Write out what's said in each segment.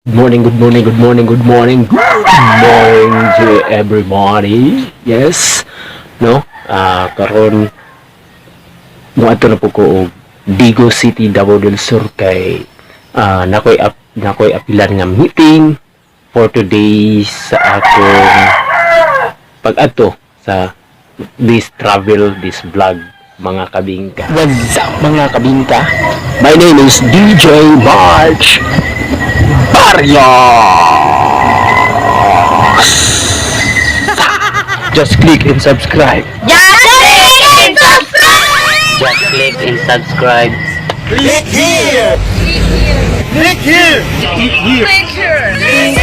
Good morning, good morning, good morning, good morning, good morning to everybody. Yes, no? Karon moadto na po ko og Digos City, Davao del Sur kay nakoy apilan nga meeting for today sa akong pag-adto sa this travel, this vlog, mga kabingka. What's up, mga kabingka? My name is DJ March Barrios! Just click and subscribe. Just click and subscribe! Just click and subscribe. Click here! Click here! Click here!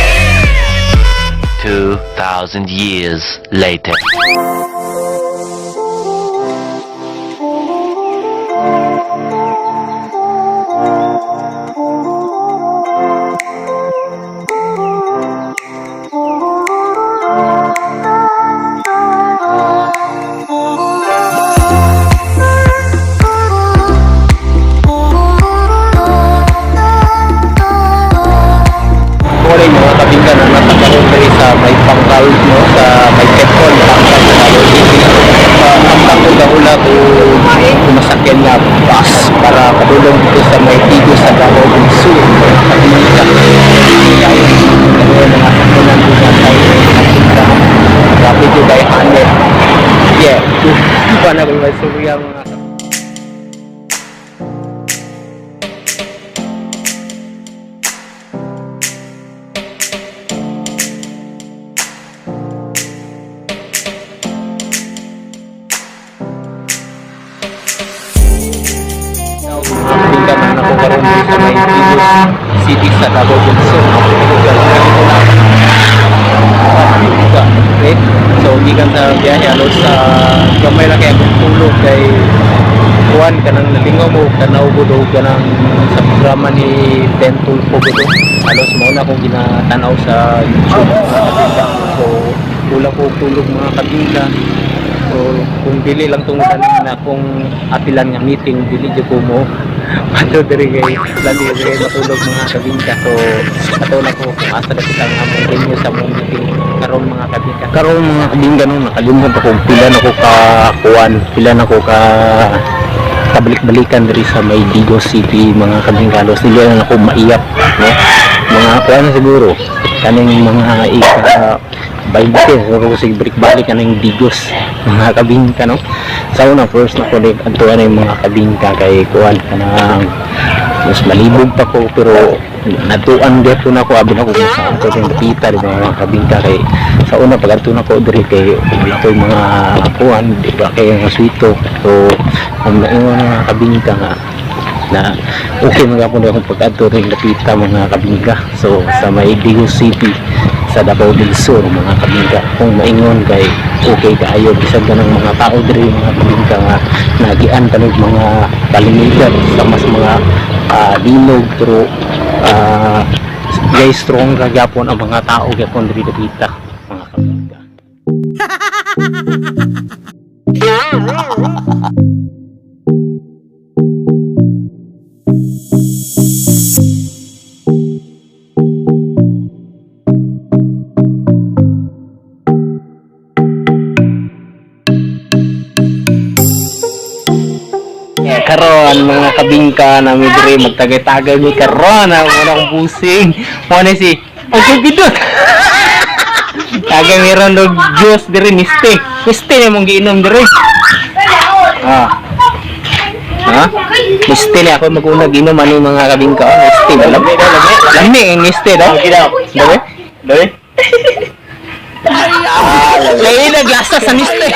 2,000 years later. Morning, mga kabingka, na nasa karon diri sa may pangkal, no, sa may Petron pangkal sa Davao City. Amtang ko gahula ko masakyan nga bus para padulong dito sa may Digos sa Davao del Sur, mga kabingka. Dahil ano mga sakyanan ko sa tayo, kabingka. Grabe ko kay Hanet. Yeah, pa na may surya, mga. Tingnan na ako karon diri sa may Digos City sa Davao del Sur. Okay? So gikan sa biyahe, halos sa gamay lang kay akong tulog kay kuan kanang nalingaw mo tanaw ko do kanang sa programa ni Ben Tulfo ko do. Halos mao na akong ginatanaw sa YouTube, mga kabingka. So kulang ko og tulog, mga kabingka. So kung dili lang tungod na akong apilan nga meeting, dili jud ko mo pato diri kay lali diri matulog, mga kabingka. So ato na ko kung asa dapit ang among venue sa among meeting karon, mga kabingka. Karon, mga kabingka, no, nakalimot ako pila na ko ka kuan, pila na ko ka kabalik-balikan diri sa may Digos City, mga kabingka. Halos dili na ako maiyap, no, mga kuan na siguro kaning mga ika 20 siguro ko sige balik-balik kaning Digos, mga kabingka, no. Sa una, first na ko adtuan yung mga kabingka kay kuan kanang mas malibog pa ko, pero natuan gyapon ako, abi na ko kung saan ko rin dapita, di ba, mga kabingka? Kay sa una pag adto na ko diri kay wala ko'y mga kuan, di ba, kay mga swito. So ang naingon, mga kabingka, nga na okay mga po akong pag-adto rin dapita, mga kabingka. So sa may Digos City sa Davao del Sur, mga kabingka, kung maingon kay okay kaayo bisag ganang mga tao diri, mga kabingka, nga nagian tanog mga palimigan sa mas mga linog, pero guys, strong ra gyapon ang mga tao gyapon diri dapita, mga kabingka. Eh, karon, mga kabingka, nami diri magtagay-tagay mi karon ang unang busing. Mo ni si ang pindot. Tagay meron og juice diri, niste. Niste na mong giinom diri. Ah. Ha? Niste ni ako mag-una giinom ani, mga kabingka. Oh, niste ba? Lami daw, lami. Lami ang niste daw. Lami. Lami. Lami naglasa sa niste.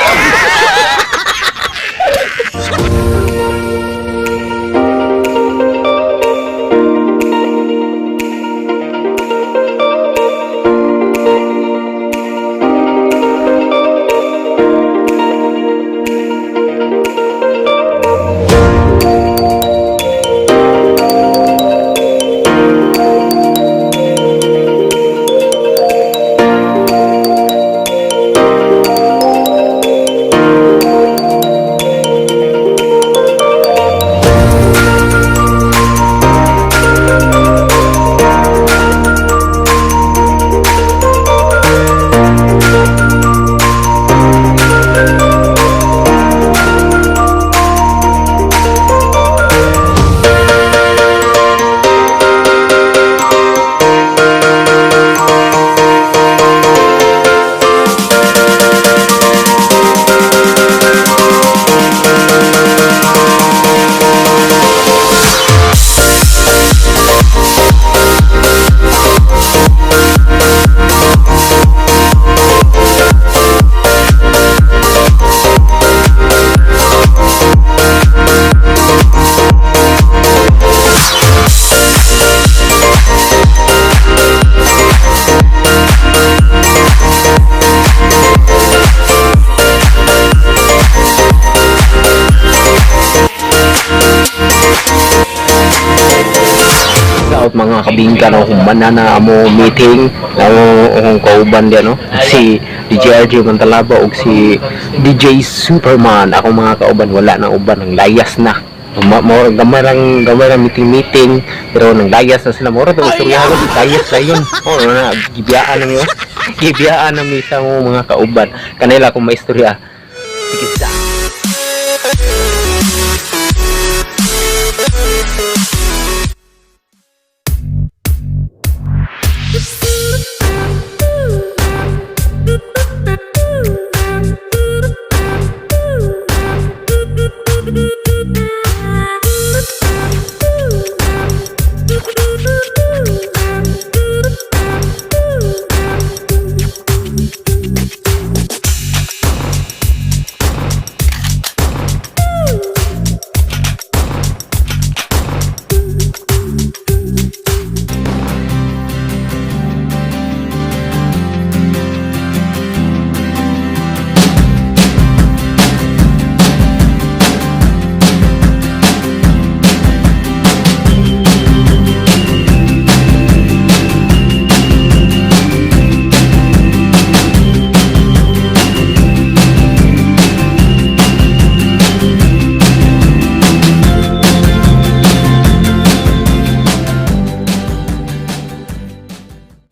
out, mga kabingka, no, kung mana na amo meeting na amo akong kauban diyan, no, si DJ RJ Mantalaba ug si DJ Superman, akong mga kauban. Wala na uban, ang layas na. Mo gamay lang meeting meeting, pero nang layas na sila. Mo to istorya ko, layas na yun. Oh, na gibiyaan na yun, gibiyaan na misa mo mga kauban kanila kung maistorya. Sige sa.